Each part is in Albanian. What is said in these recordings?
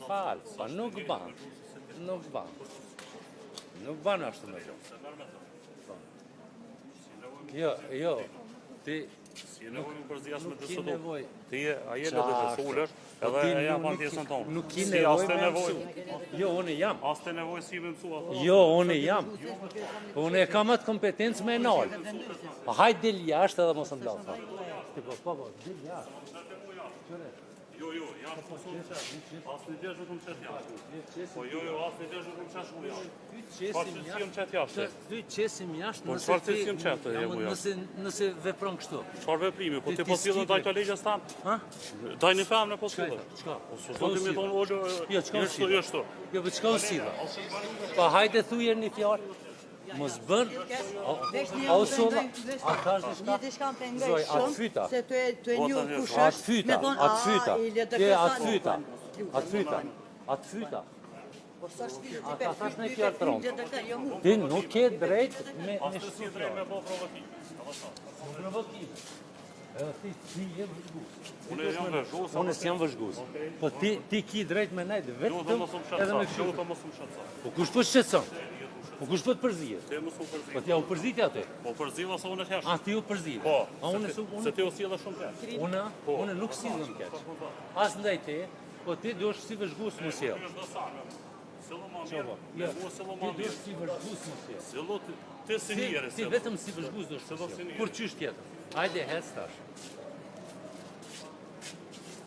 Fal, pa nuk ban. Nuk ban. Nuk ban ashtu me bo. Po. Jo, jo. Ti Si nevojë me përzi as me nuk ki të nevojë. Ti je, a je LDK, se ulesh, Po edhe ti e jap nuk- ankesën tonë. Nuk ki Si, nevojë as te me nevojë. mësu. Jo, unë jam. As te nevojë si me mësu ato. Jo, unë jam. Po unë e kam atë kompetencë me nalë. Po hajt del jashtë edhe mos më ndal. Ti po, po, po, del jashtë. Jo, jo, jashtë po s'u qet. Asnjë gjë nuk më qet jashtë. Po jo, jo, asnjë gjë nuk më qet mu jashtë. Ty Çfarë qesim që si jashtë. më qet jashtë? Ty qesim jashtë Po nëse çfarë ti qesim qet, e, Ja, mu jashtë? nëse nëse vepron kështu. Çfarë veprimi? Po Ti- ti ti po sillet s'ki ndaj drejt. kolegës tam? Ha? Daj një femër po Çka i sillet. tha? Çka? Po s'u Çka do u ti me silla? thonë olë. Jo, çka u Jo, shtu, silla? jo shtu. Jo, po çka u silla? Po hajde thuje një fjalë. Mos bën. A u solla? A thash diçka? Një diçka më pengoj Zoj, atë shumë, fyta. se të e të e Po, njoh tani, kush Atë është, fyta, me thonë, atë a, fyta. i LDK Je sa atë nuk fyta. bën. Atë fyta. Atë fyta. Po sa është A ti ta thash në fjalë të rëndë. LDK, jo mu. Ti nuk ke drejt me As me të si shtu drejt me bo provokim. Provokime. Edhe ti ti je vëzhgues. Unë jam vëzhgues. Unë s'jam vëzhgues. Po ti ti ki drejt me nejt Lutem vetëm mos më edhe me shqetëso. kështu. Lutem mos më shqetëso. Po kush po shqetëson? Po kush po të përzihet? Ti mos u përzi. Po ti ja u përziti aty. Po përziva se unë e thash. A ti u përzive? Po. A unë se su ti- unë Se ti u sjellë shumë keq. unë Po. unë nuk sillem keq. As ndaj te, po ti duhesh si vëzhgues më sjell. Ky është dosar. Sillu më Ço mirë. po? Me Jo, mua sillu ti më mirë. duhesh si vëzhgues më sjell. Sillu ti, ti si Ti, njeri ti sillu. vetëm si vëzhgues duhesh Sillu më si sjell. njeri. Kur qysh tjetër? Hajde hec tash.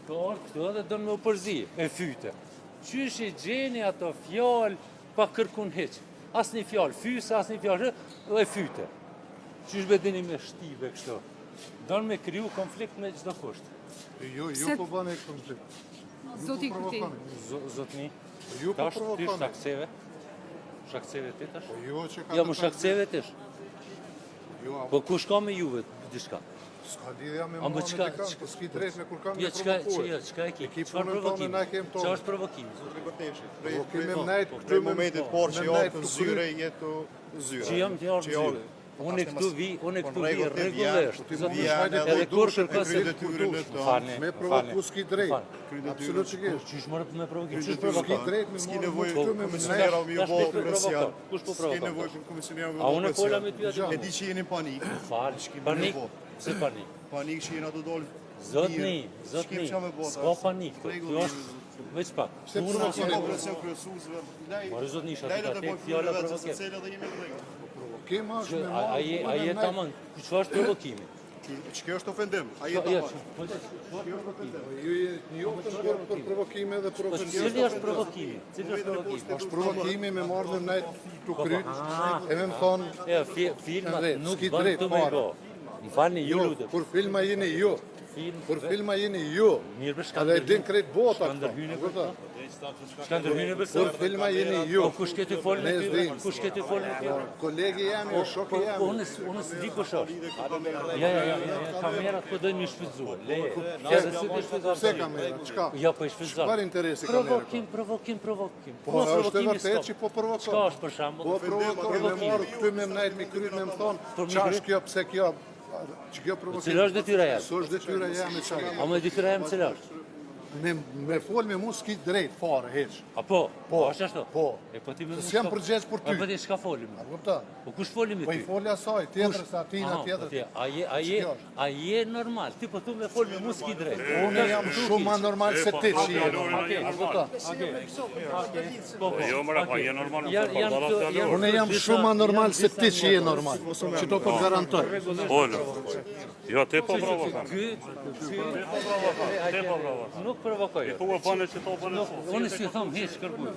Të orë këtu edhe don me u përzi, me fyte. Qysh i gjeni ato fjalë pa kërkun hiq. As një fjalë fyse, as një fjalë dhe fyte. Qysh be dini me shtive kështu. Don me kriju konflikt me çdo kusht. Jo, ju Pse- po bëni konflikt. Ju Zoti po Kuti. provokoni. Z- Zotni, Ju po tash ti provokoni. shakceve. Shakceve ti tash? Po jo që ka Jo, të më thënë- shakceve ti. Jo, a- Po kush ka me juve diçka? s'ka lidhja me A mua më me çka- dikën, çka- po s'ki drejt me kur kam Jo, me çka, provokuar. që, jo, çka e ki? E ki Çfarë punën tonë, provokimi? na e kem tonë. Çfarë është provokimi? Provokimi me nejt këtu Prej me- momentit parë që me jo nejt të të zyre, jetu zyre. Që jam të ardhë Që jo- zyre. Unë këtu vi, unë Po, këtu në vi rregull, ti vjen, rregullisht. ti Zotni, mund Vjen edhe kur dush, e kërkon se kry detyrën e tonë. Falni, Me falni. provoku s'ki drejt. Falni. Absolut që ke. Qysh morë me provokim? Qysh S'ki provokon? drejt me S'ki marrë nevojë këtu me komisionera nejt. me ju Tash bo ti po presion. provokon. Kush po S'ki provokon? nevojë për komisioner me A bo unë fola presion. me ty aty? E di që jeni në panik. Fal, panik. bo. Pse panik? Panik që jena të dolë Zotni, zotni, S'kem çka me bo, s'ka tash. panik këtu. Rregull Kjo jemi, është veç pak. Pse Puna provokoni? S'ki bo presion kryesuesve. Lej- Mori, zotni, isha lej ty le ka të tek bojë fjala punën vetë, provokim. se cili edhe jemi në rregull. Provokim është me A marrë a je këtu a me je nejt. tamam? Çfarë është provokimi? Që që kjo është ofendim. A je Jo, tamam? po çfarë është provokimi? Ju jeni të njoftën për për provokime dhe për Po ofendime. cili është provokimi? Cili është provokimi? Është provokimi me marrë me nejt të kryt, Ah. e me më thonë, E, fi, filmat Edhe, nuk s'ki bën drejt këtu me i fare. bo. Më falni, ju jo, lutem. kur filma jeni ju, Film, kur filma jeni ju, Mirë, bre, shka edhe e ndërhyn- din krejt bota shka këto, ndërhyne a për kupton? Shka ndërhyne për Kur filma jeni ju, Po kush ke ty fol me Ne ty? s'dim. Kush ke ty fol me ty? kolegi jam, jo, shoki Po, jam. po unë s- unë s'di kush është. Ja, ja, ja, ja, ja, kamerat po dojnë mi shfrytzuar. Leje. Edhe si të shfrytëzon. Pse kamera? Çka? Jo, po i shfrytëzon. Çfarë interesi kamera ka? Provokim, provokim, provokim. Po, Mos është e provokimi vërtetë s'ka. që po provokon. Çka është për shembull? Po provokon me marrë këtu me nejt me kryt me më thonë, Për mi qa kryt? është kjo, pse kjo, që kjo provokim. Cila është detyra jeme? S'është detyra jeme qa. A më detyra jem cila është? Me, me fol me mu s'ki drejt fare, hiq. A po? Po, Po, është ashtu? po. E po ti me Se mu s'jam çka- përgjegjës për ty. A po ti çka folim? A kupton? Po kush foli me Po ty? i foli asaj, tjetër, sa atina Aha, po tjetër. ti, a je, a je, Që kjo është? a je normal? Ti po thu me fol me mu s'ki drejt. Unë jam shumë ma normal se ti që je. Okej, A kupton? Po, po. Jo, mre, pa je normal, nuk Janë- po janë dala këto- fjalor. janë Unë jam disa- shumë ma normal janë se disa ti që je njerëz. normal. Që to po të garantoj. Olo. Jo, ti po provokon. Ky, ky, Ti po provokon. nuk provokoj. Thua bëne që to bëne Nuk, po. unë si thom hiç kërkuj.